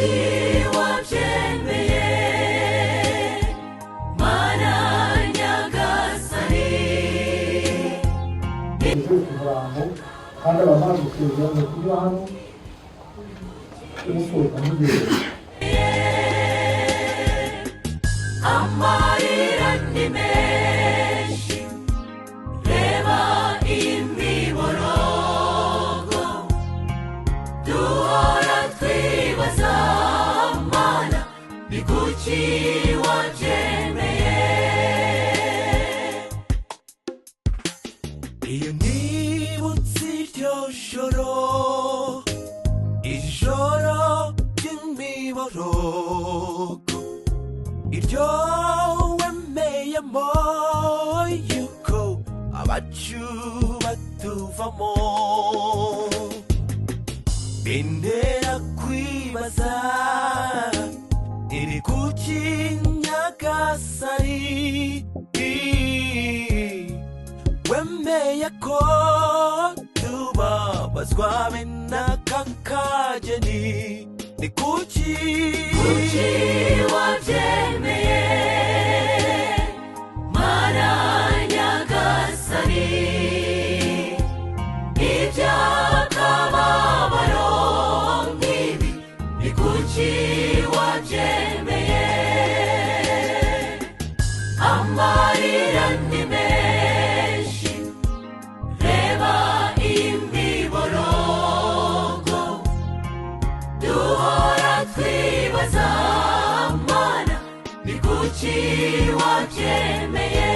kuki wabyemeye Mana Nyagasani? Ejo umurambo kandi abamaze gusezerana kunyura hano usohoka nk'igihembwe. Amarira ni menshi, reba imiborogo. Duhora twibaza, Mana, ni kuki wabyemeye? Iyo nibutse iryo joro, ijoro ry'imiborogo, iryo wemeyemo yuko abacu batuvamo, bintera kwibaza iri kuki Nyagasani wemeye ko tubabazwa bene aka kageni. Ni kuki? Kuki wabyemeye, Mana Nyagasani? Iby'akababaro nk'ibi, ni kuki wabyemeye? Amarira ni menshi, reba imiborogo. Duhora twibaza, Mana, ni kuki wabyemeye?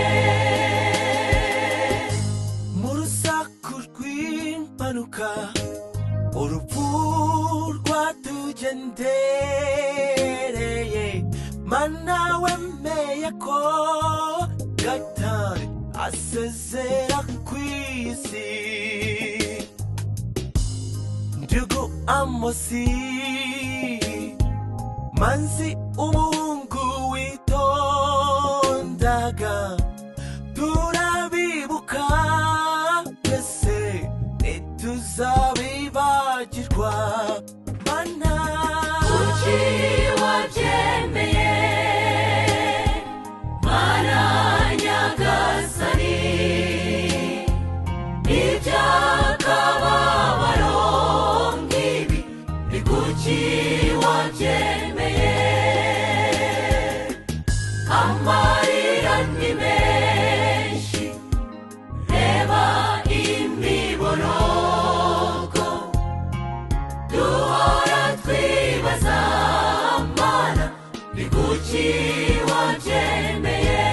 Mu rusaku rw'impanuka, urupfu rwatugendereye, Mana, wemeye ko Gatari asezera ku isi, Ndugu Amosi, Manzi, umuhungu witondaga, turabibuka twese, ntituzabibagirwa, Mana. Kuki wabyemeye, Mana Nyagasani? Iby'akababaro nk'ibi, ni kuki wabyemeye? Amarira ni menshi, reba imiborogo. Duhora twibaza, Mana, ni kuki wabyemeye?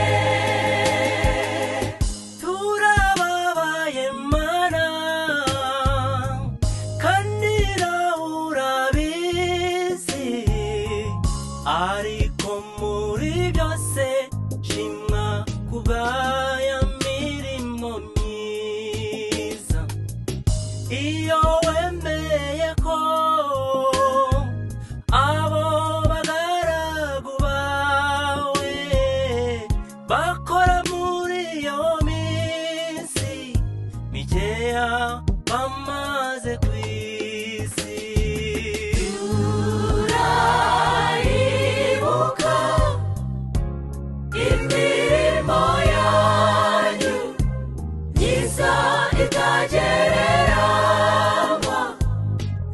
Turababaye Mana, kandi nawe urabizi, ariko muri byose shimwa kubw'aya mirimo myiza. Iyo wemeye ko abo bagaragu bawe bakora muri iyo minsi mikeya bamaze ku isi. Turayibuka imirimo yanyu myiza itagereranywa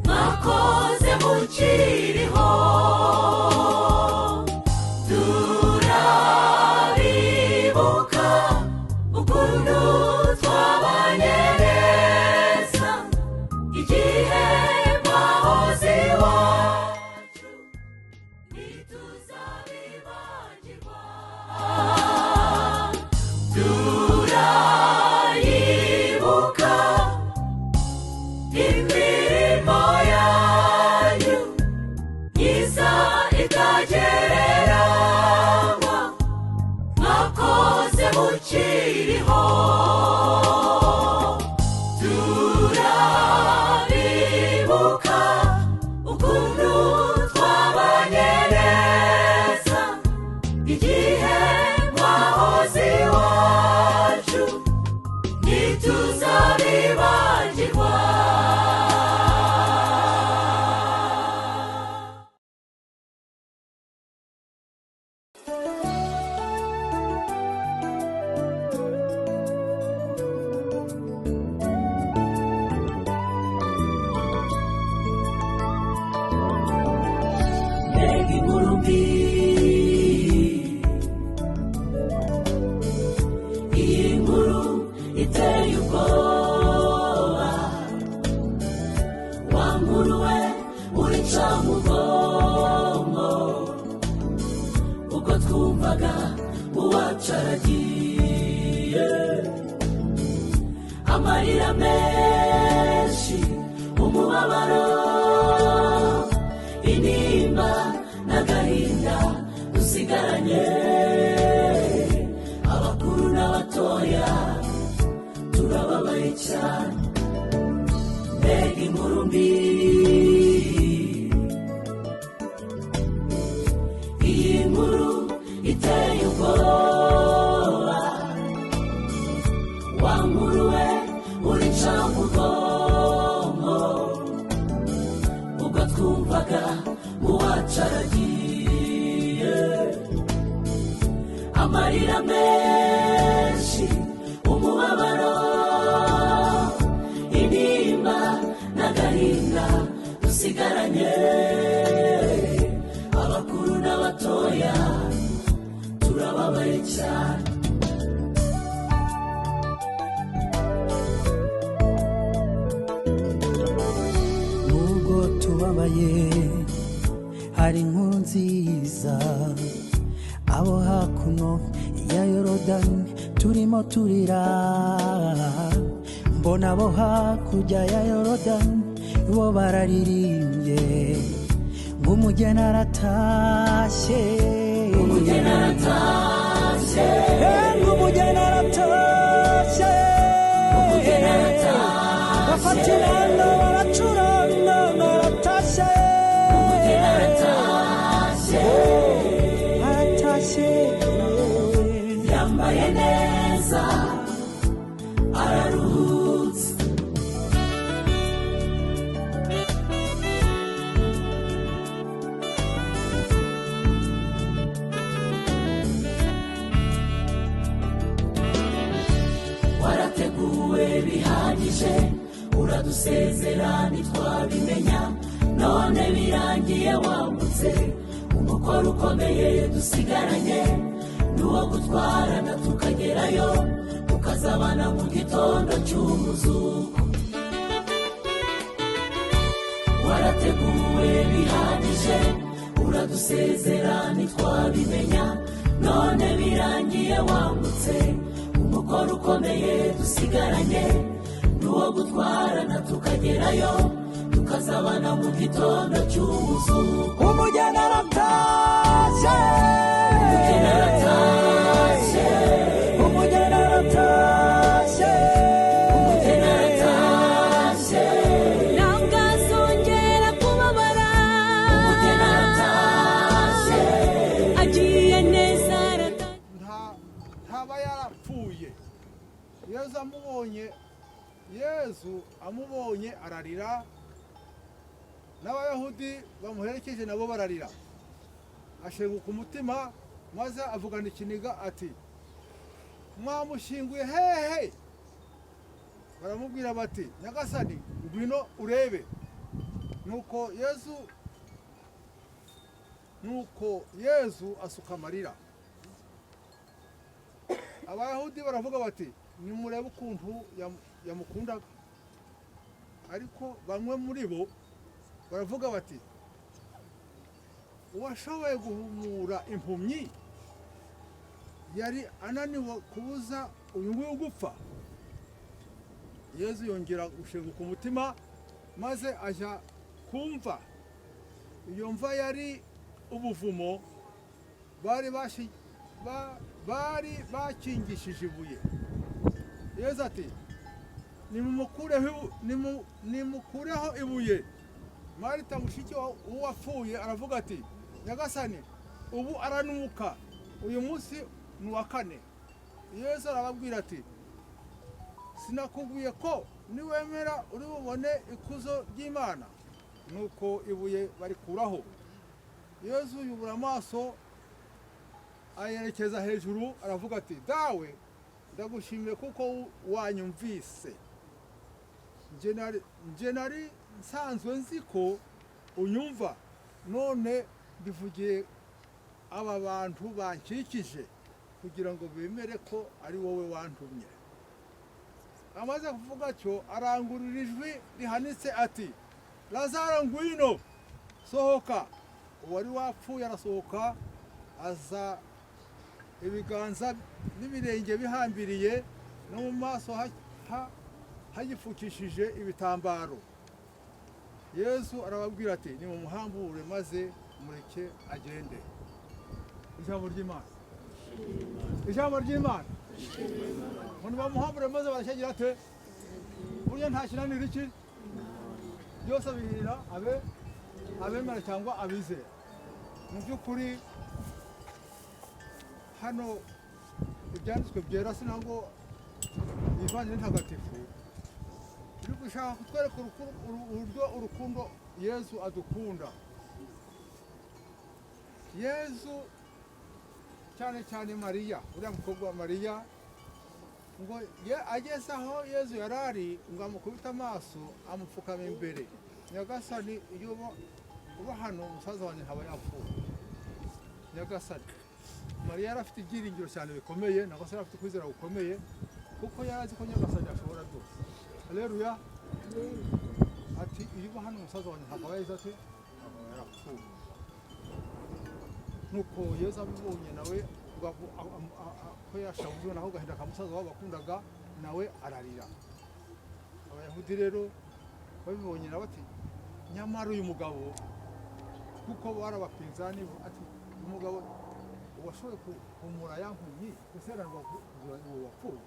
mwakoze mukiriho. Turabibuka ukuntu twabanye neza igihe mwahoze iwacu, ntituzabibagirwa. Turayibuka imirimo yanyu myiza itagereranywa mwakoze mukiriho. Turabibuka ukuntu twabanye neza igihe mwahoze iwacu. Amarira menshi, umubabaro, intimba n'agahinda dusigaranye. Abakuru n'abatoya turababaye cyane. Mbega inkuru mbi, iyi nkuru iteye ubwoba. Wa nkuru we urica umugongo, ubwo twumvaga uwacu aragiye. Amarira menshi, umubabaro, intimba n'agahinda dusigaranye. Abakuru n'abatoya turababaye cyane. Nubwo tubabaye, hari inkuru nziza. Abo hakuno ya Yorodani turimo turira, mbona abo hakurya ya Yorodani bo bararirimbye ngo umugeni aratashye. Umugeni aratashye. Ngo umugeni aratashye. Umugeni aratashye. Bafata inanga baracuranga ngo aratashye. Umugeni aratashye. Aratashye. Yambaye neza, araruhutse. Warateguwe bihagije, uradusezera ntitwabimenya. None birangiye wambutse. Umukoro ukomeye dusigaranye n'uwo gutwarana tukagerayo, tukazabana mu gitondo cy'umuzuko. Warateguwe bihagije, uradusezera ntitwabimenya. None birangiye wambutse. Umukoro ukomeye dusigaranye n'uwo gutwarana tukagerayo, tukazabana mu gitondo cy'umuzuko. Umugeni aratashye. Umugeni aratashye. Umugeni aratashye. Umugeni aratashye. Ntabwo azongera kubabara. Umugeni aratashye. Agiye neza, aratashye. Ntaba yarapfuye. Yezu amubonye, Yezu amubonye ararira, n'Abayahudi bamuherekeje nabo bararira. Ashenguka umutima, maze avugana ikiniga ati: "Mwamushyinguye hehe?" Baramubwira bati: "Nyagasani, ngwino urebe." Nuko Yezu asuka amarira. Abayahudi baravuga bati: "Nimurebe ukuntu yamukundaga." Ariko bamwe muri bo baravuga bati: "Uwashoboye guhumura impumyi yari ananiwe kubuza uyu nguyu gupfa?" Yezu yongera gushenguka umutima, maze ajya kumva. Iyo mva yari ubuvumo, bari bakingishije ibuye. Yezu ati: "Nimukureho ibuye." Marita, mushiki w'uwapfuye, aravuga ati: "Nyagasani, ubu aranuka, uyu munsi ni uwa kane." Yezu arababwira ati: "Sinakubwiye ko niwemera uri bubone ikuzo ry'Imana?" Nuko ibuye barikuraho. Yezu yubura amaso, ayerekeza hejuru, aravuga ati: "Dawe, ndagushimiye kuko wanyumvise. Nje nari nsanzwe nzi ko unyumva, none mbivugiye aba bantu bankikije kugira ngo bemere ko ari wowe wantumye." Amaze kuvuga atyo, arangurura ijwi rihanitse ati: "Lazaro, ngwino, sohoka." Uwari wapfuye arasohoka, aza ibiganza n'ibirenge bihambiriye, no mu maso Hagipfukishije ibitambaro. Yesu arababwira ati: "Nimumuhambure maze mureke agende." Ijambo ry'Imana, ijambo ry'Imana. Ngo nibamuhambure maze barashyagira ate? Burya nta kinanira iki? Byose bihira abe abemera cyangwa abizera. Mu by'ukuri hano ibyanditswe byera, sinango ivanjiri ntagatifu iri gushaka kutwereka uburyo urukundo Yezu adukunda. Yezu cyane cyane Mariya, uriya mukobwa wa Mariya, ngo ageze aho Yezu yari ari, ngo amukubite amaso, amupfukama imbere: "Nyagasani, iyo uba hano umusaza wanjye ntaba yapfuye." Nyagasani, Mariya yari afite ibyiringiro cyane bikomeye, nangwa se yari afite ukwizera gukomeye, kuko yari azi ko Nyagasani ashobora byose. Haleluya! Ati: "Iyo uba hano umusaza wanjye ntabwo aba yagize ate? Aba yarapfuye." Nuko Yezu abibonye nawe ngo ko yashavujwe naho gahinda ka musaza wabo bakundaga, nawe ararira. Abayahudi rero babibonye nawe ati: "Nyamara uyu mugabo," kuko bari abapinzani, ati: "Uyu mugabo washoboye guhumura ya mpumyi, guseranwa kuzura uwo wapfuye,"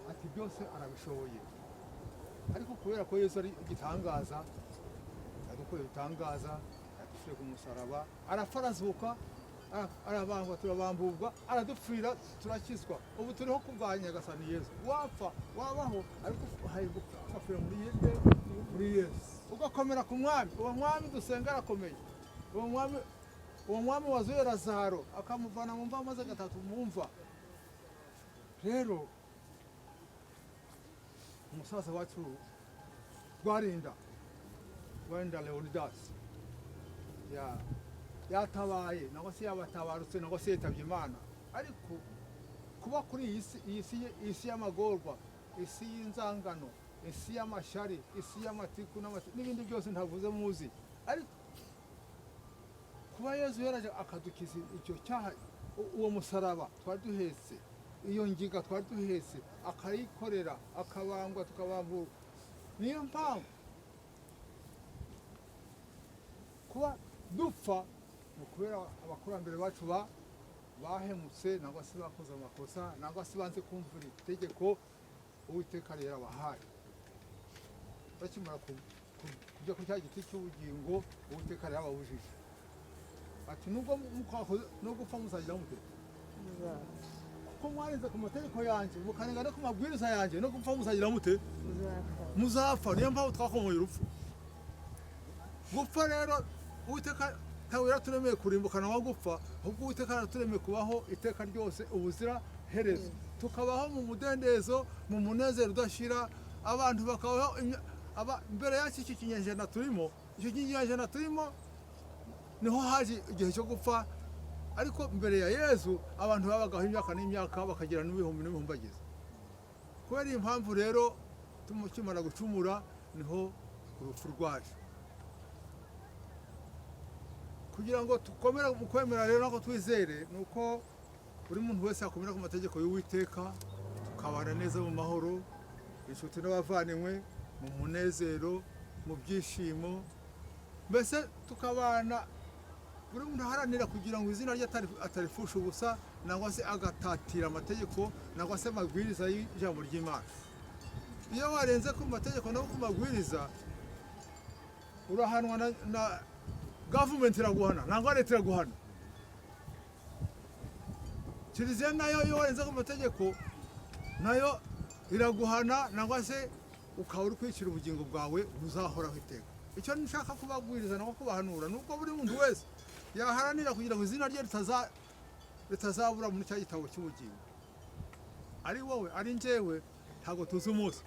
ati: "Byose arabishoboye." Ariko kubera ko Yesu ari igitangaza, yadukoreye ibitangaza, yadupfiriye ku musaraba, arapfa, arazuka, arabambwa turabamburwa, aradupfira turakizwa. Ubu turiho ku bwa Nyagasani Yesu. Wapfa wabaho, ariko hahirwa ugapfira muri Yesu, ugakomera ku Mwami. Uwo Mwami dusenga arakomeye. Uwo mwami wazuye Lazaro, akamuvana mu mva amaze gatatu mu mva. Rero umusaza wacu Rwarinda Leonidas yatabaye, nangwa se yabatabarutse, nangwa se yitabye Imana. Ariko kuba kuri iyi si, iyi si y'amagorwa, isi y'inzangano, isi y'amashyari, isi y'amatiku n'ibindi byose ntavuze muzi, ariko kuba Yezu yaraje akadukiza icyo cyaha, uwo musaraba twari duhetse, iyo ngiga twari duhetse, akayikorera, akabambwa tukabamburwa, niyo mpamvu kuba dupfa ni ukubera abakurambere bacu bahemutse, nangwa se bakoze amakosa, nangwa se banze kumvira itegeko Uwiteka yari yarabahaye. Bakimara kujya ku cya giti cy'ubugingo Uwiteka yari yababujije, ati: "Nubwo no gupfa muzagira mute? Kuko mwarenze ku mategeko yanjye, mukarenga no ku mabwiriza yanjye, no gupfa muzagira mute? Muzapfa." Niyo mpamvu twakomoye urupfu. Gupfa rero, Uwiteka ntabwo yaraturemeye kurimbukana wa gupfa, ahubwo Uwiteka yaraturemeye kubaho iteka ryose, ubuzira herezo, tukabaho mu mudendezo, mu munezero udashira. Abantu bakabaho mbere y'iki kinyejana turimo, icyo kinyejana turimo niho haje igihe cyo gupfa. Ariko mbere ya Yezu abantu babagaho imyaka n'imyaka, bakagira n'ibihumbi n'ibihumbagiza. Kubera iyi mpamvu rero, tumukimara gucumura niho urupfu rwaje. Kugira ngo dukomere mu kwemera rero, nako twizere, ni uko buri muntu wese yakomera ku mategeko y'Uwiteka, tukabana neza mu mahoro, inshuti n'abavandimwe, mu munezero, mu byishimo, mbese tukabana buri muntu aharanira kugira ngo izina rye atarifusha ubusa, nangwa se agatatira amategeko, nangwa se amabwiriza y'ijambo ry'Imana. Iyo warenze ku mategeko no ku mabwiriza, urahanwa na gavumenti iraguhana, nangwa leta iraguhana. Kiliziya nayo, iyo warenze ku mategeko, nayo iraguhana, nangwa se ukaba uri kwicira ubugingo bwawe buzahoraho iteka. Icyo nshaka kubabwiriza nako kubahanura ni uko buri muntu wese yaharanira kugira ngo izina rye ritazabura muri cya gitabo cy'ubugingo. Ari wowe, ari njyewe, ntabwo tuzi umunsi,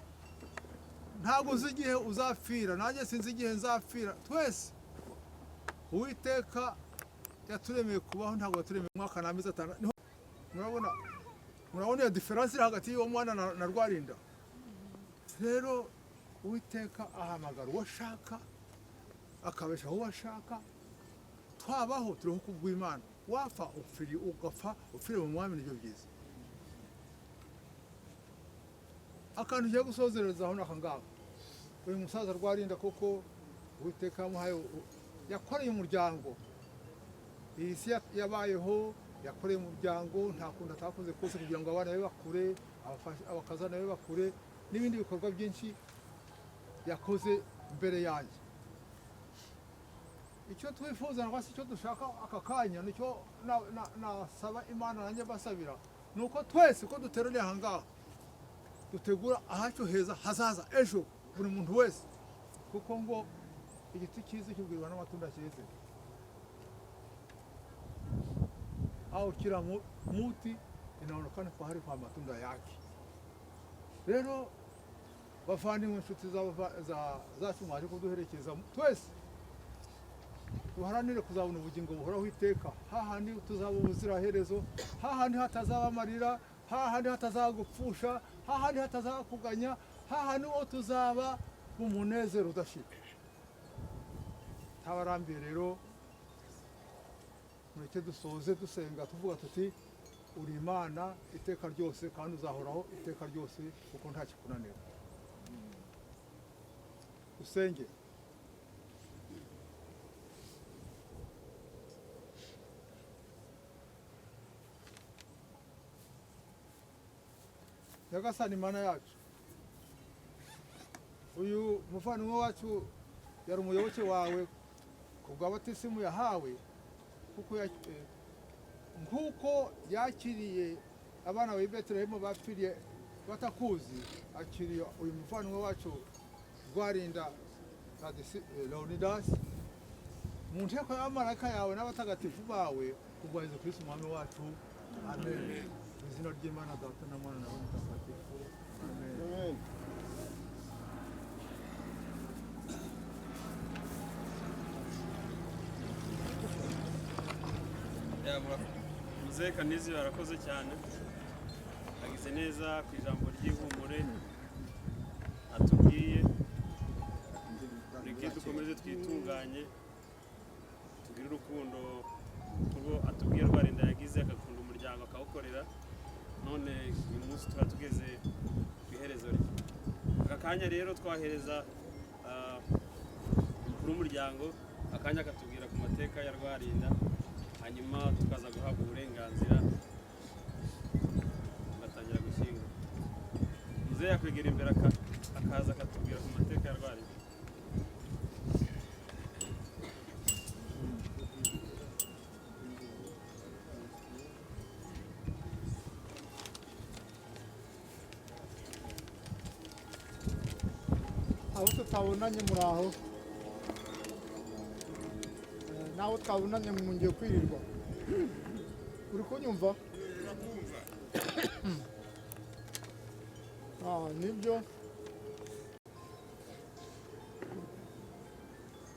ntabwo uzi igihe uzapfira, nanjye sinzi igihe nzapfira. Twese Uwiteka yaturemeye kubaho, ntabwo yaturemeye umwaka n'amezi 6. Murabona iyo différence iri hagati y'uwo mwana na Rwarinda. Rero Uwiteka ahamagara uwo ashaka, akabeshaho uwo ashaka. Twabaho turiho kubw'Imana. Wapfa upfiri, ugapfa upfire mu Mwami, nibyo byiza. Akantu ugiye gusozerezaho ni aka ngaka. Uyu musaza Rwarinda, koko Uwiteka yamuhaye, yakoreye umuryango. Iyi si yabayeho, yakoreye umuryango, nta kuntu atakoze kose kugira ngo abana be bakure, abakazana be bakure, n'ibindi bikorwa byinshi yakoze mbere yanjye. Icyo twifuza cyangwa se icyo dushaka aka kanya, nicyo nasaba Imana nanjye mbasabira, ni uko twese uko duteraniye aha ngaha dutegura ahacu heza hazaza ejo, buri muntu wese, kuko ngo igiti cyiza kibwirwa n'amatunda cyeze, au kila muti inaonekana pahali pa matunda yake. Rero bavandimwe, inshuti zacu mwaje kuduherekeza, twese duharanire kuzabona ubugingo buhoraho iteka, hahandi tuzaba ubuziraherezo, hahandi hatazaba amarira, hahandi hatazaba gupfusha, hahandi hatazaba kuganya, hahandi uwo tuzaba mu munezero udashira. Tabarambiye rero, mureke dusoze dusenga tuvuga tuti: "Uri Imana iteka ryose kandi uzahoraho iteka ryose, kuko nta kikunanira." Dusenge. Nyagasani Imana yacu, uyu muvandimwe wacu yari umuyoboke wawe ku bwa batisimu yahawe, kuko nk'uko yakiriye abana b'i Betelehemu bapfiriye batakuzi, akiriye uyu muvandimwe wacu Rwarinda Leonidas mu nteko y'abamarayika yawe n'abatagatifu bawe, kubwa Yezu Kristo Umwami wacu, amen. Mu izina ry'Imana Data na Mwana na Roho Mutagatifu, amen. Muzehe Kanizi barakoze cyane, agize neza ku ijambo ry'ihumure atubwiye. Reke dukomeze twitunganye, tugire urukundo kurwo atubwiye Rwarinda yagize, agakunda umuryango akawukorera. None uyu munsi tukaba tugeze ku iherezo rye. Aka kanya rero twahereza umukuru w'umuryango akanya akatubwira ku mateka ya Rwarinda, hanyuma tukaza guhabwa uburenganzira tugatangira gushyingura. Muzehe yakwegera imbere akaza akatubwira ku mateka ya Rwarinda. Abo tutabonanye, muraho? N'abo twabonanye, mwongeye kwirirwa. Uri kunyumva? Nibyo,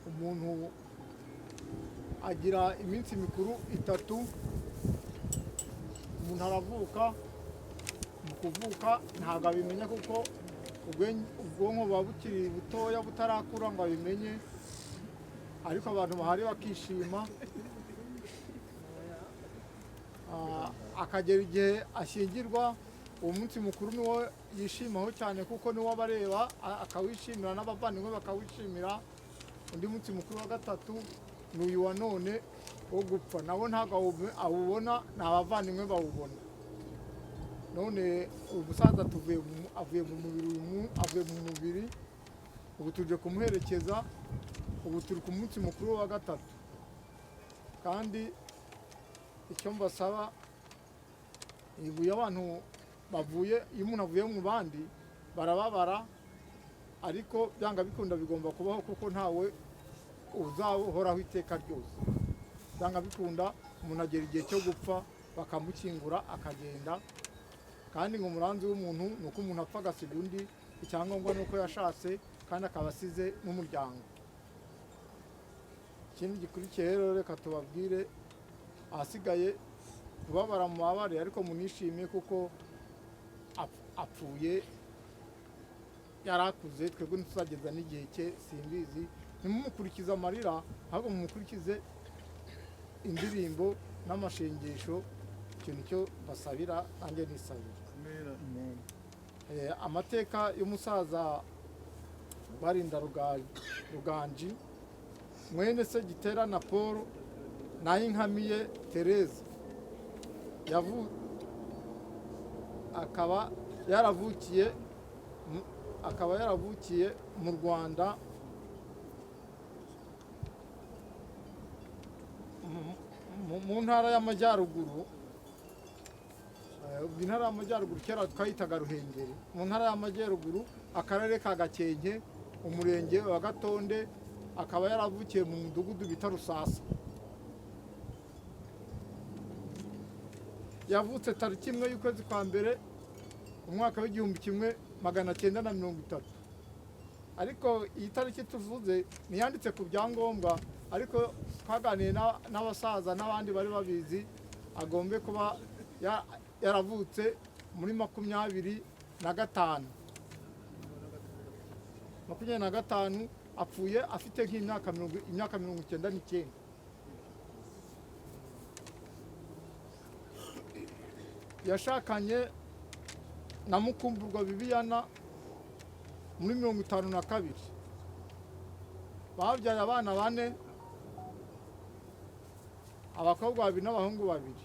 umuntu agira iminsi mikuru itatu. Umuntu aravuka, mu kuvuka ntabwo abimenya kuko ubwonko buba bukiri butoya, butarakura ngo abimenye, ariko abantu bahari bakishima. Akagera igihe ashyingirwa, uwo munsi mukuru niwo yishimaho cyane kuko niwo aba areba, akawishimira n'abavandimwe bakawishimira. Undi munsi mukuru wa gatatu ni uyu wa none wo gupfa, nawo ntabwo awubona, ni abavandimwe bawubona. None umusaza avuye mu mubiri, avuye mu mubiri, ubu tuje kumuherekeza. Ubu turi ku munsi mukuru wa gatatu, kandi icyo mbasaba, ubu iyo abantu bavuye, iyo umuntu avuye mu bandi barababara, ariko byanga bikunda bigomba kubaho kuko ntawe uzahoraho iteka ryose. Byanga bikunda umuntu agera igihe cyo gupfa, bakamukingura akagenda. Kandi ngo umuranzi w'umuntu ni uko umuntu apfa agasiga undi, icyangombwa ni uko yashatse kandi akaba asize n'umuryango. Ikindi gikurikiye rero, reka tubabwire ahasigaye kubabara mubabare, ariko munishime kuko apfuye yarakuze, twebwe ntituzageza n'igihe cye, simbizi. Ntimumukurikize amarira, ahubwo mumukurikize indirimbo n'amashengesho. Ikintu cyo basabira nanjye nisabira. Amen. Amateka y'umusaza Rwarinda Ruganji, mwene se Gitera na Paul Nayinkamiye Therese, akaba yaravukiye mu Rwanda mu ntara y'Amajyaruguru. Ubwo intara y'Amajyaruguru kera twayitaga Ruhengeri, mu ntara y'Amajyaruguru, akarere ka Gakenke, umurenge wa Gatonde, akaba yaravukiye mu mudugudu bita Rusasa. Yavutse tariki 1 y'ukwezi kwa mbere, umwaka w'1930, ariko iyi tariki tuvuze ntiyanditse ku byangombwa, ariko twaganiye n'abasaza n'abandi bari babizi, agombe kuba yaravutse muri 25, 25, apfuye afite imyaka 99. Yashakanye na Mukumburwa Bibiyana muri 52. Babyaye abana bane, abakobwa babiri n'abahungu babiri.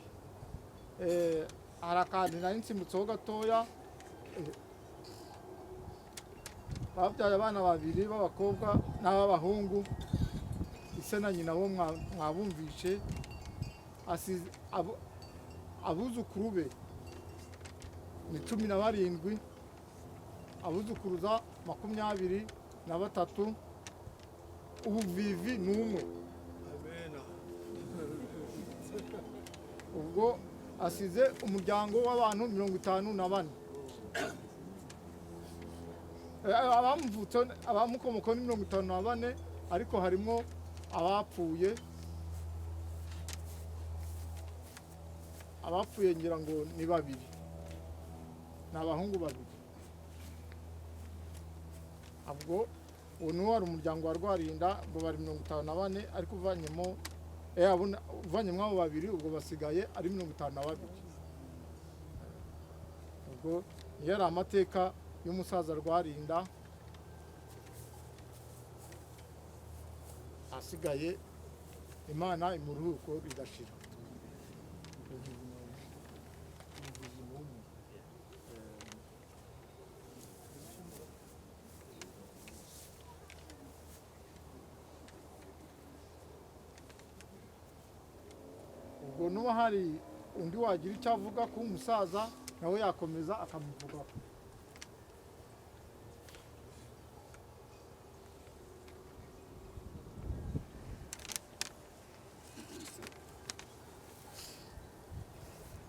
Hari akantu nari nsimbutseho gatoya. Babyaye abana babiri b'abakobwa n'ab'abahungu. Ise na nyina bo mwabumvishe. Asize abuzukuru be ni 17, abuzukuruza 23. Ubuvivi ni umwe. Ubwo asize umuryango w'abantu 54. Abamuvutse, abamukomokaho ni 54, ariko harimo abapfuye. Abapfuye ngira ngo ni babiri, ni abahungu babiri. Ubwo uwo niwo wari umuryango wa Rwarinda, ngo bari 54, ariko uvanyemo abo babiri, ubwo basigaye ari 52. Ubwo niyo yari amateka y'umusaza Rwarinda. Asigaye Imana imuruhuko ridashira. Ubwo nuba hari undi wagira icyo avuga ku musaza, nawe yakomeza akamuvugaho.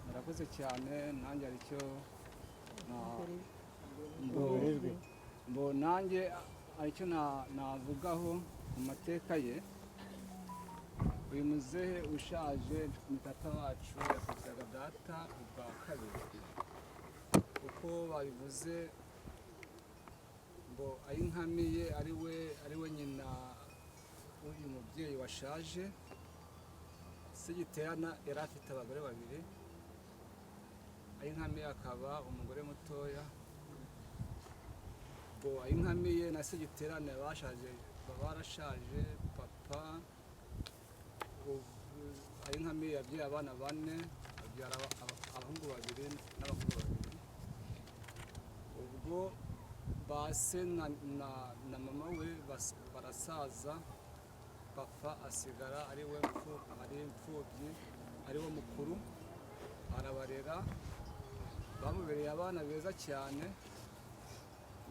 Murakoze cyane. Nanjye hari icyo mbo nanjye hari icyo navugaho ku mateka ye. Uyu muzehe ushaje ni data wacu, yakurikizaga data ubwa kabiri. Uko babivuze ngo Ayinkamiye ari we nyina w'uyu mubyeyi washaje. Segiterana yari afite abagore babiri, Ayinkamiye akaba umugore mutoya. Ngo Ayinkamiye na Segiterana bashaje, barashaje. Papa Ayinkamiye yabyaye abana bane, abyara abahungu babiri n'abakobwa babiri. Ubwo ba se na mama we barasaza, papa asigara ari we ari imfubyi, ari we mukuru, arabarera, bamubereye abana beza cyane.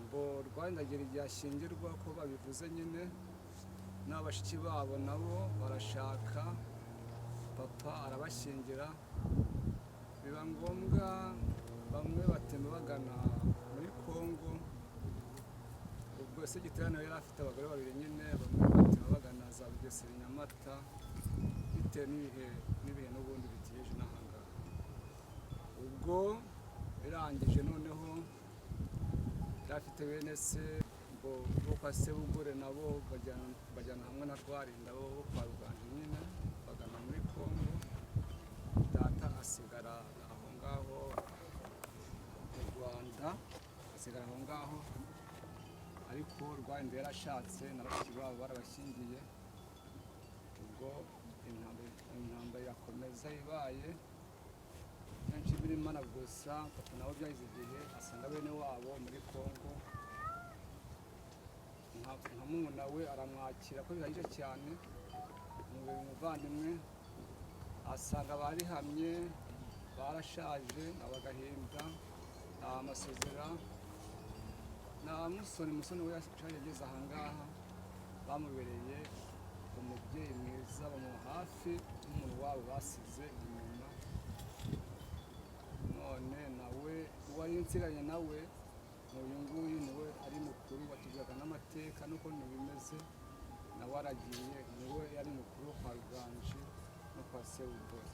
Ngo Rwandagira igihe ashyingirwa, ko babivuze nyine, n'abashiki babo nabo barashaka, papa arabashyingira. Biba ngombwa bamwe batema bagana muri Kongo. Ubwo se Giterane yari afite abagore babiri nyine, bamwe batema bagana za Bugesera, Nyamata, bitewe n'ibihe n'ubundi bitegereje n'ahangaha. Ubwo birangije, noneho yari afite bene se ngo bo kwa Sebugore, nabo bajyana hamwe na Rwarinda bo kwa Ruganje nyine, bagana muri Kongo. Data asigara aho ngaho mu Rwanda. Asigara aho ngaho, ariko Rwarinda yarashatse na bashiki babo barabashyingiye. Ubwo intambara irakomeza ibaye. Nshimira Imana gusa, papa nawe byagize igihe asanga bene wabo muri Kongo, nka murumuna we aramwakira ko bihagije cyane, umubiri umuvandimwe asanga barihamye barashaje abagahinda nta masezera nta musoni. Musoni we yashaje ageze ahangaha, bamubereye umubyeyi mwiza, bamuha hafi nk'umuntu wabo basize inyuma. None nawe uwari nsigaranye nawe ni uyu nguyu, niwe ari mukuru, watubwiraga n'amateka n'uko ibintu bimeze. Nawe aragiye, niwe yari mukuru kwa Ruganje no kwa Sebugore.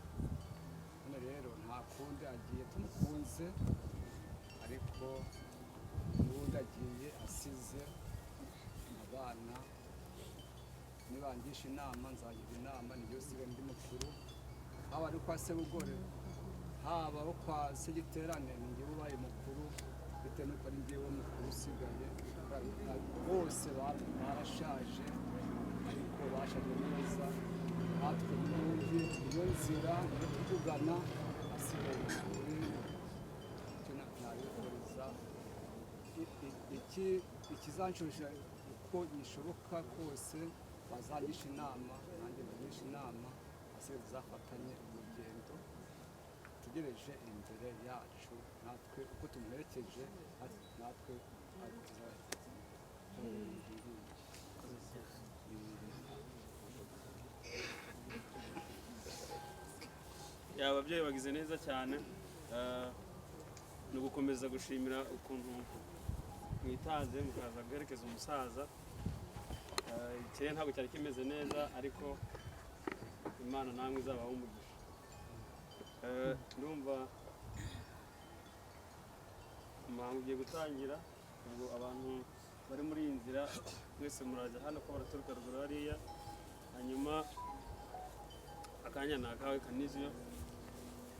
None rero nta kundi, agiye tumukunze, ariko n'ubundi agiye asize abana. Nibangisha inama nzagira inama, nibyo usigaye ndi mukuru, haba ari kwa Sebugore, haba abo kwa Segiterane, ni njyewe ubaye mukuru bitewe n'uko ari njyewe mukuru usigaye. Bose barashaje, ariko bashaje neza. Natwe n'ubundi iyo nzira yo kutugana asigaye kuri icyo nabifuriza ikizanshoje uko gishoboka kose, bazagisha inama nanjye bagisha inama, asigaye tuzafatanye urugendo dutegereje imbere yacu. Natwe uko tumuherekeje, natwe. Ya, ababyeyi bagize neza cyane. Ni ugukomeza gushimira ukuntu mwitanze mukaza guherekeza umusaza. Ikirere ntabwo cyari kimeze neza, ariko Imana namwe izabaha umugisha. Ndumva umuhango ugiye gutangira. Ubwo abantu bari muri iyi nzira mwese muraza hano ko baraturuka ruguru hariya, hanyuma akanya ni akawe Kaniziyo.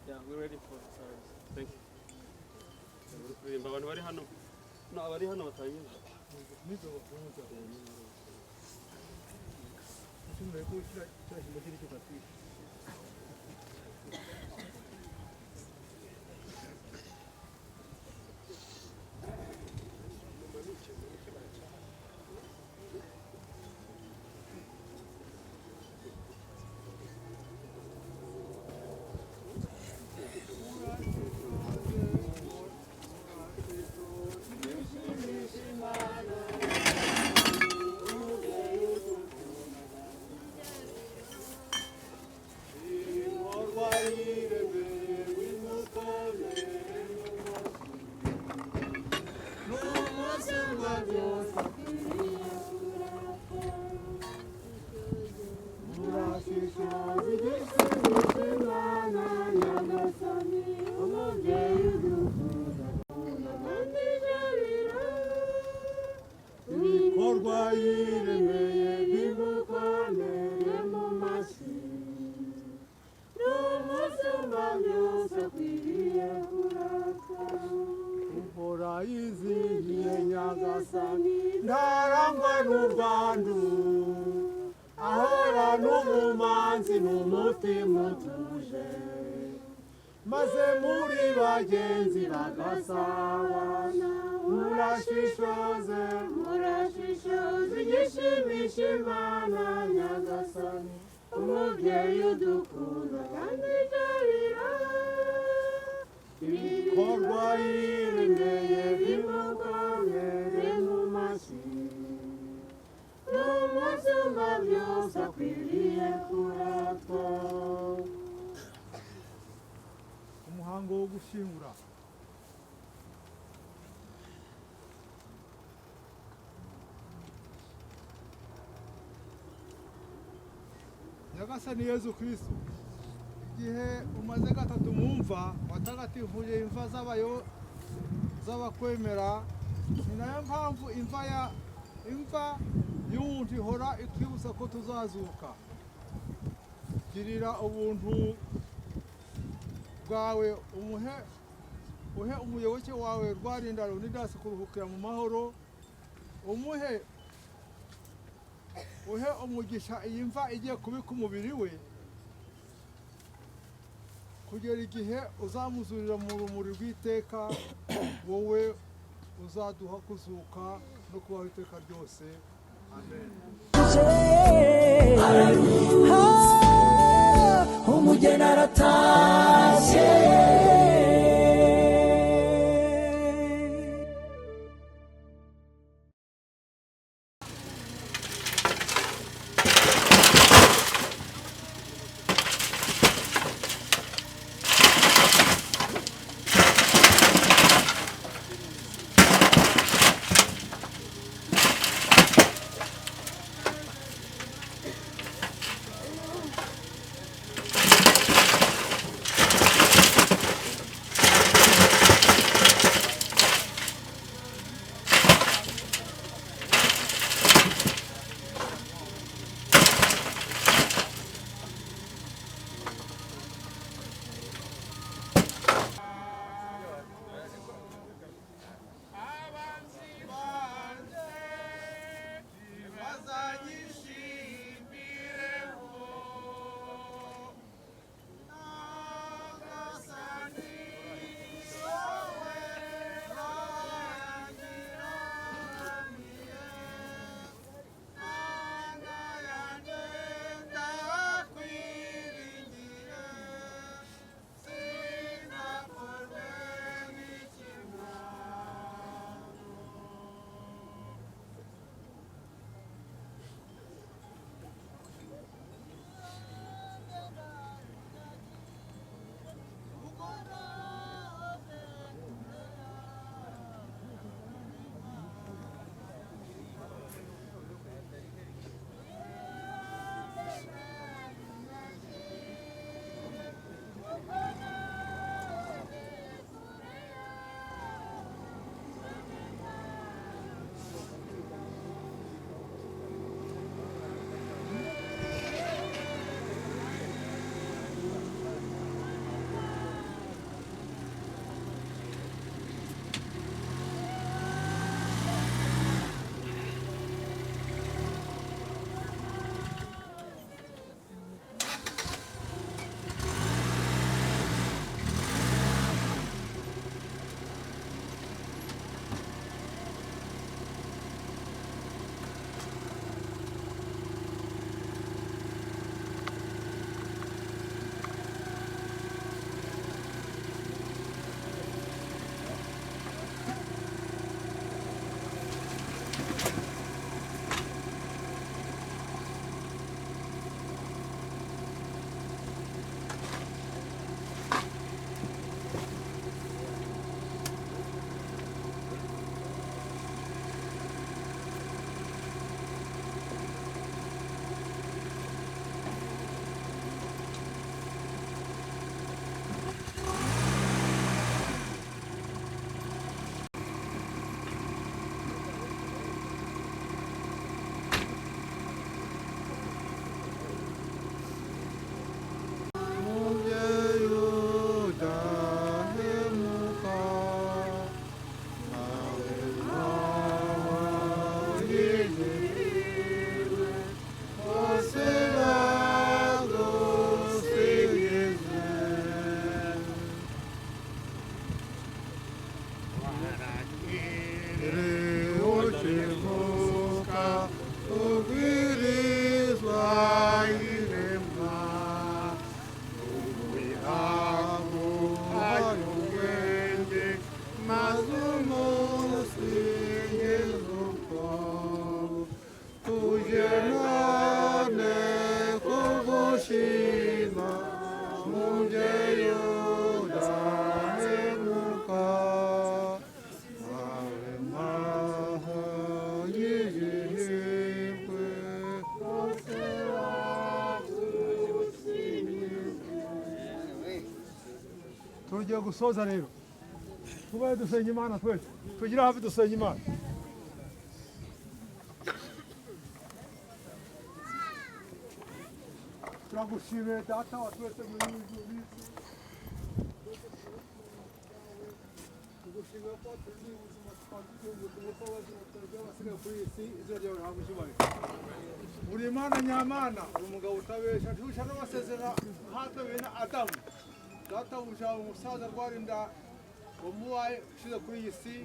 Yeah, we're ready for the service. Thank you. Uri kuririmba abantu bari hano, no abari hano batangiye. Ibikorwa yiremeye bimukomere mu mashyi, N'umusumba byose akwiriye kuratwa. Uhora yizihiye Nyagasani, ntarangwa n'ubwandu, ahora n'ubumanzi n'umutima utuje, maze muri bagenzi bagasabana. Murashishoze, Murashishoze igishimisha Imana Nyagasani, umubyeyi udukunda kandi jabira. Ibikorwa yiremeye bimukomere mu mashyi, n'umusumba byose akwiriye kuratwa. Umuhango wo gushyingura. Nyagasani Yezu Kristu, igihe umaze gatatu mu mva watagatifuye imva z'abayo z'abakwemera. Ni nayo mpamvu imva ya imva y'umuntu ihora itwibutsa ko tuzazuka. Girira ubuntu bwawe umuhe Uhe umuyoboke wawe Rwarinda Leonidas kuruhukira mu mahoro, umuhe uhe umugisha iyi mva igiye kubika umubiri we kugera igihe uzamuzurira mu rumuri rw'iteka, wowe uzaduha kuzuka no kubaho iteka ryose. Amen. Umugeni aratashye. Tugiye gusoza rero, tubaye dusenga Imana twese, tugire hafi dusenga Imana. Turagushimiye Data wa twese muri ijuru. Turagushimira ko waturindiye ubuzima, tukaba tugihumeka umwuka w'abazima, twebwe abasigaye kuri iyi si. Izina ryawe rihabwe icyubahiro. Uri Imana nyamana, uri umugabo utabesha, ntiwisha n'amasezerano nkatwe bene Adamu. Databuja, umusaza Rwarinda wamubaye ushize kuri iyi si,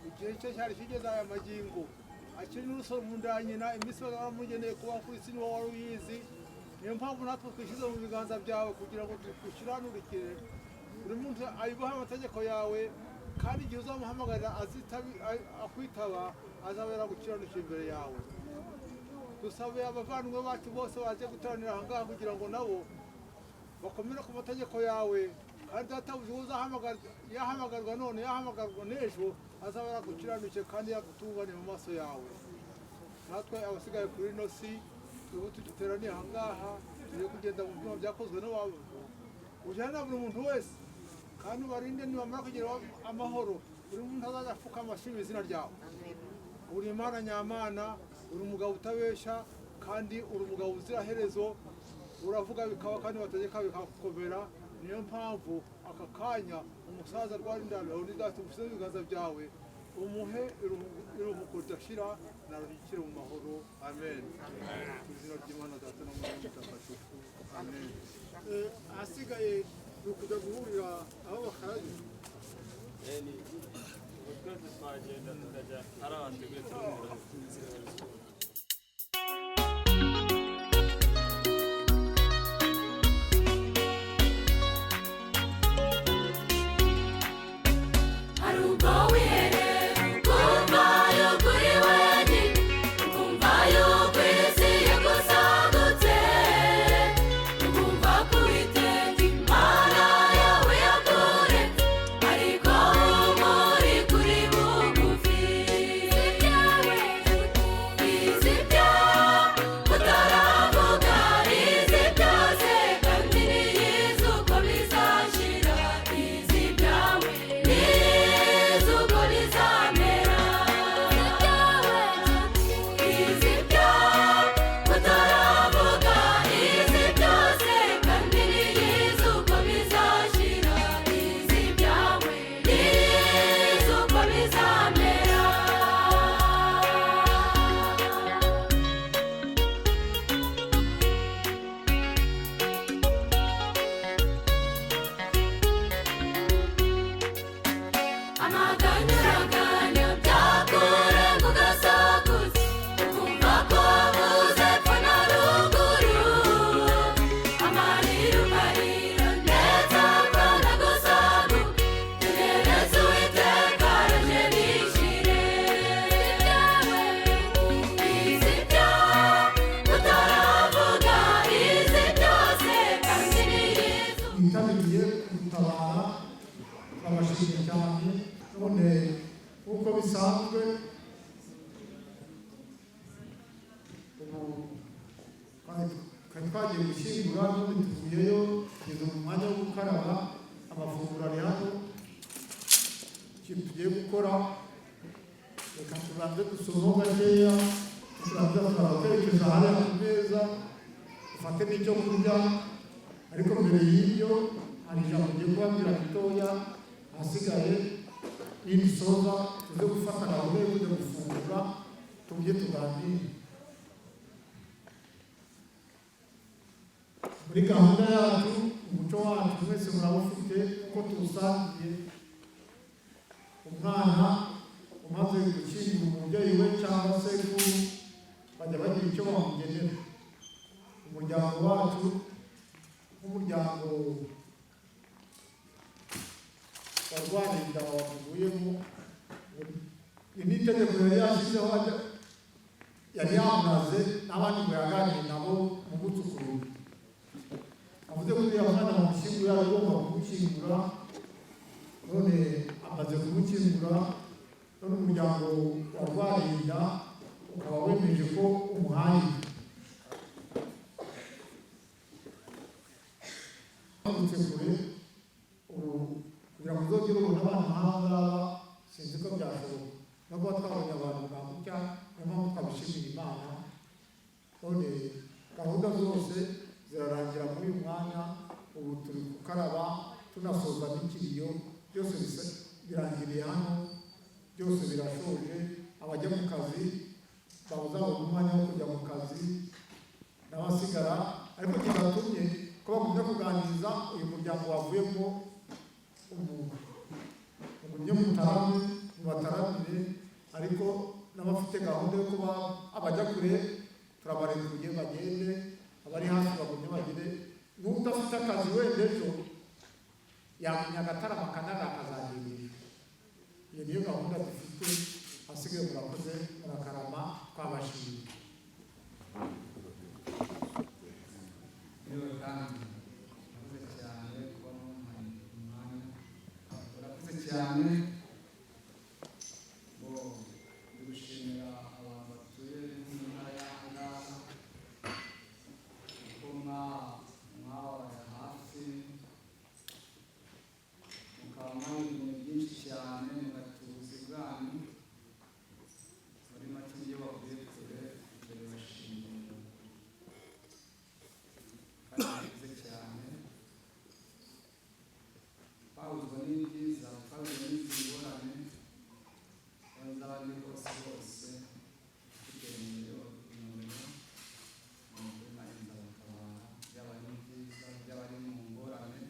igihe cye cyari kigeze. Aya magingo akiri n'urusoro mu nda ya nyina, iminsi yose waramugeneye kubaho kuri isi, niwo wari uyizi. Niyo mpamvu natwe twishyize mu biganza byawe kugira ngo tugukiranurikire, buri muntu ayubahe amategeko yawe, kandi igihe uzamuhamagarira akwitaba, azaba yaragukiranukira imbere yawe. Dusabe abavandimwe bacu bose baje guteranira aha ngaha kugira ngo nabo bakomere ku mategeko yawe, kandi databuja, uzahamagarwa, yahamagarwa none, yahamagarwa n'ejo, azaba yaragukiranukiye kandi yagutunganiye mu maso yawe. Natwe abasigaye kuri ino si ubu tugiteraniye aha ngaha, tugiye kugenda mu byuma byakozwe n'abantu. Ujyane na buri muntu wese kandi ubarinde. Nibamara kugira amahoro, buri muntu azajya apfukama ashima izina ryawe. Uri Imana nyamana, uri umugabo utabesha, kandi uri umugabo uziraherezo. Uravuga bikaba, kandi wategeka bikagukomera. Niyo mpamvu aka kanya umusaza Rwarinda Leonidas ushyize mu biganza byawe, umuhe iruhuko ridashira, naruhukire mu mahoro. Amen. Ku izina ry'Imana Data na Mwana Mutagatifu, amen. Ahasigaye ni ukujya guhurira aho bakarabira. Ubu twese twagenda tukajya ari abantu teguye turi. Hari ubwo wiherera ukumva yuko uri wenyine, ukumva yuko isi yagusagutse, ukumva ko Uwiteka Imana yawe yakuretse, ariko humura, kuri bugufi. Izi ibyawe utaravuga, izi byose, kandi niyizi uko bizashira. Izi ibyawe, niyizi uko bizamera. Izi ibyawe utaravuga, izi byose, kandi niyizi uko bizashira. Izi ibyawe, niyizi uko bizamera. Amaganyuraganya byakurenga, ugasakuza, ukumva ko wabuze epfo na ruguru, amarira ukarira ndetse akanagusaguka. Tegereza Uwiteka, araje bishire. Izi ibyawe utaravuga, izi byose, kandi niyizi. Bitabiriye gutabara, turabashimiye cyane. None nk'uko bisanzwe, ubu twari twagiye gushyingura, none tuvuyeyo, tugeze mu mwanya wo gukaraba. Amafunguro ari hano. Ikintu tugiye gukora, reka tubanze dusomeho gakeya, turangiza tukaba twerekeza hariya ku meza, dufate n'icyo kurya. Ariko mbere y'ibyo hari ijambo ngiye kubabwira ritoya. Ahasigaye nidusoza tuze gufata gahunda yo kujya gufungura, tujye tuganire. Muri gahunda yacu, umuco wacu mwese murawufite kuko tuwusangiye. Umwana umaze gushyingura umubyeyi we cyangwa se bajya bagira icyo bamugenera. Umuryango wacu, nk'umuryango wa Rwarinda wavuyemo, iri ni itegeko yari yashyizeho, yari yamunaze n'abandi ngo yaganire nabo mu gutsukuru. Avuze ko uriya mwana bamushyingura, agomba kumushyingura. None amaze kumushyingura, none umuryango wa Rwarinda ukaba wemeje ko umuhaye. Baturutse kure. Ubu kugira ngo uzongere ubone abana nk'aba ngaba, sinzi ko byashoboka. No kuba twabonye abantu bwa gutya, niyo mpamvu twabishimira Imana. None gahunda zose zirarangira muri uyu mwanya. Ubu turi gukaraba, tunasoza n'ikiriyo, byose birangiriye hano. bajye mu kazi, bazabona umwanya wo kujya mu kazi n'abasigara, ariko kibatumye ko bagumya kuganiriza uyu muryango wavuyemo umuntu. Mugumye mutarame, mubataramire, ariko n'abafite gahunda yo kuba abajya kure turabarekuye bagende, abari hafi bagumye bagire. N'udafite akazi wenda ejo yamenya agatarama akanara akazagenda ejo. Iyo niyo gahunda dufite. Hasigaye murakoze, murakarama, twabashimiye. Yewe kandi urakoze cyane kuba mumpaye umwanya, urakoze cyane. Bo ndi gushimira abantu batuye mu ntara y'ahangaha kuko mwabaye hafi, mukaba mwabonye byinshi cyane, mugatuza bwanyu. Muri make iyo bavuye kure ndabibashimiye kandi murakoze cyane. Twahuzwa n'ibyiza, twahuzwa n'izi ngorane, aho nzaba ndi hose hose mfite umuriro umuriro ni ukuri nanjye nzabatabara, byaba ari mu byiza, byaba ari mu ngorane,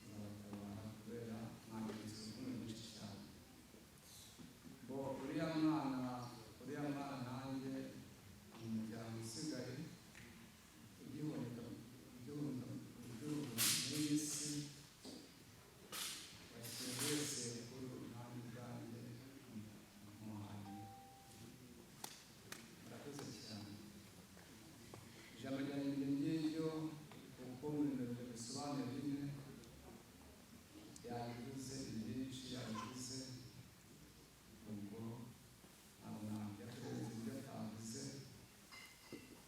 nzabatabara kubera mwangiza urukundo rwinshi cyane. Bo uriya mwana nanjye mu muryango usigaye ugihumeka ugihumeka muri iyi si bashyira wese kuri nanjye ubwanjye muhaye. Murakoze cyane. Ijambo ryanjye ni ngiryo, kuko mu bintu bisobanuye bimwe yabivuze, ibyinshi yabivuze, ubwo ntabwo nabyo kurenza ibyo atavuze.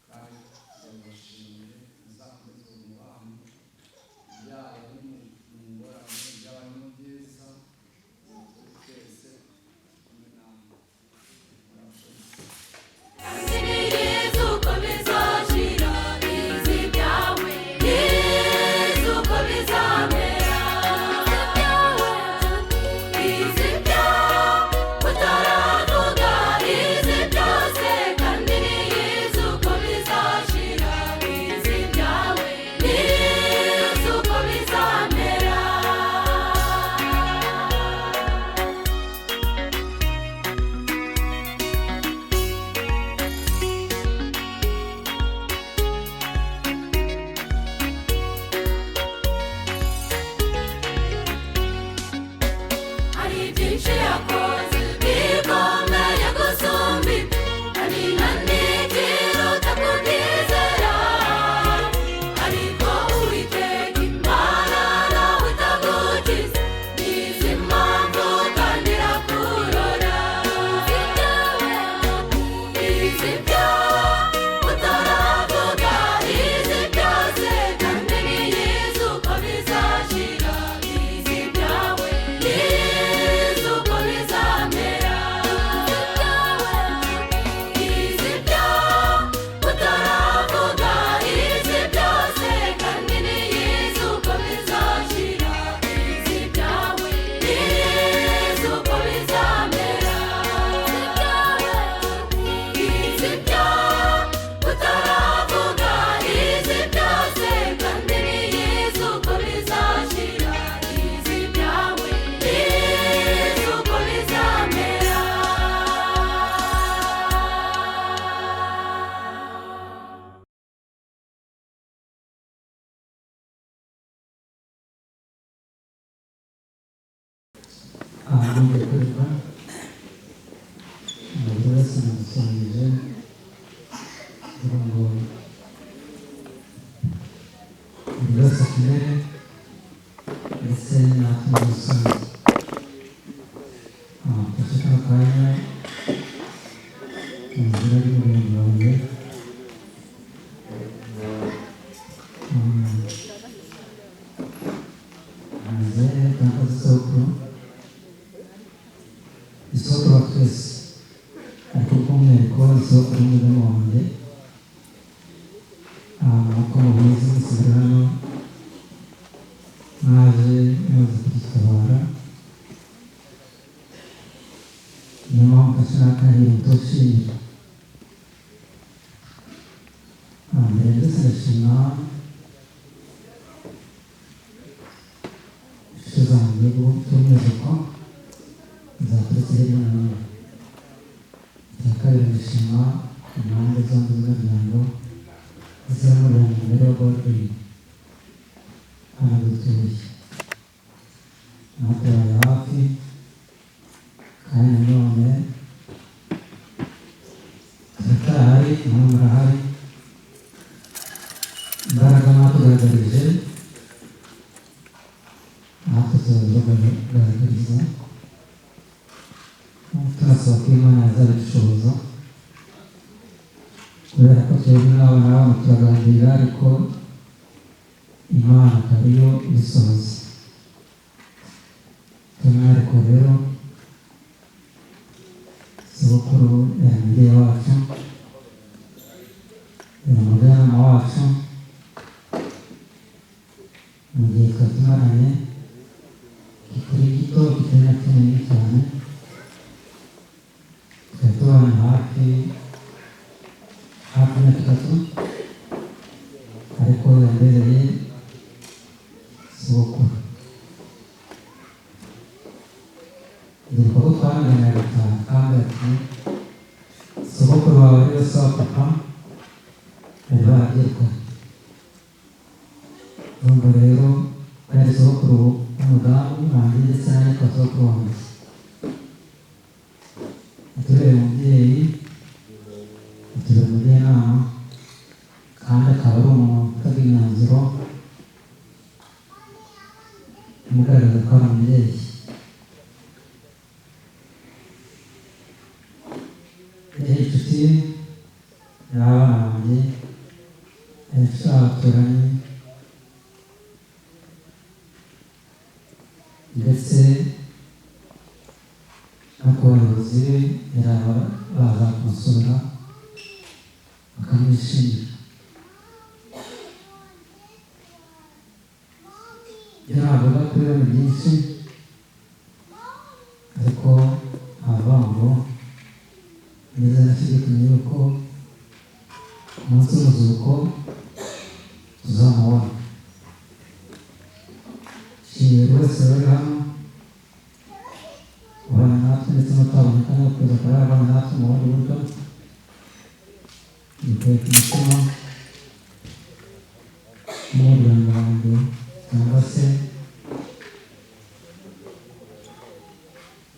Kandi ndabashimiye, muzakomeze uwo mubano, byaba ari mu ngorane, byaba ari mu byiza, turi twese kumwe namwe. Murakoze. Uko bizashira izi byawe, izi uko bizamera, izi byawe utaravuga, izi byose kandi ni izi uko bizashira izi byawe, izi uko bizamera. Hari byinshi yakoze bikomeye gusumba ibyo, hari na n'ikiruta kubyizera, ariko Uwiteka Imana nawe itagukiza, nizi mpamvu kandi irakurora. Izi byo utaravuga, izi byose kandi ni izi uko bizashira izi byawe, izi uko bizamera. Izi byo utaravuga, izi byose kandi ni izi uko bizashira izi byawe, izi uko bizamera. Izi byo utaravuga, izi byose kandi ni izi uko bizashira izi byawe, izi uko bizamera. Ahantu bikorerwa buri wese namusangije kugira ngo buri wese akomere, ndetse natwe muri rusange. Mfashe kano kanya mu izina ry'umurenge wanjye, muzehe cyangwa se sokuru, isoko wa twese, ariko by'umwihariko isoko y'umudamu wanjye. Nk'uko mubizi mwese muri hano mwaje muze kudutabara. Niyo mpamvu mfashe n'akanya ntoshimira. Mbere ndetse ndashima inshuti zanjye by'umwihariko zaturutse hirya no hino. Icya kabiri, ndashima impande zombi z'umuryango ndetse n'umuryango mugari wa Godwin hano dutuye, mwatubaye hafi kandi nanone turacyahari, namwe murahari. Imbaraga mwatugaragarije natwe tuzazibagaragariza, tunasaba ko Imana yazabidushoboza, kubera ko twebwe nk'abana b'abantu turaganira, ariko Imana akaba ariyo ibisohoza. By'umwihariko rero sogokuru yari umubyeyi wacu, yari umujyanama wacu mu gihe twari tumaranye kitari gito, kitari na kinini cyane. Twari tubanye hafi hafi imyaka 3, ariko yambereye sogokuru. Ndibuka ko twaganiraga cyane kandi ati sogokuru wawe ariwe se wa papa bari barabyirukanye. Urumva rero yari sogokuru w'umudamu wanjye ndetse nanjye akaba sogokuru wanjye. Atubereye umubyeyi, atubera umujyanama, kandi akaba ari umuntu ufata imyanzuro imugaragaza ko ari umubyeyi. Yari inshuti y'abana banjye, yari inshuti y'abaturanyi, ndetse no ku bayobozi be yari baza kumusura bakamwishimira. Ibyo navuga kuri we ni byinshi, ariko navuga ngo neza ndashidikanya yuko umunsi w'umuzuko tuzamubona. Nshimiye buri wese wari hano ubana natwe ndetse n'utaboneka no kuza akaba yabana natwe mu bundi buryo. Mbikuye ku mutima n'umuryango wanjye cyangwa se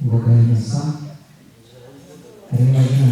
Ngoga Innocent, ari mazina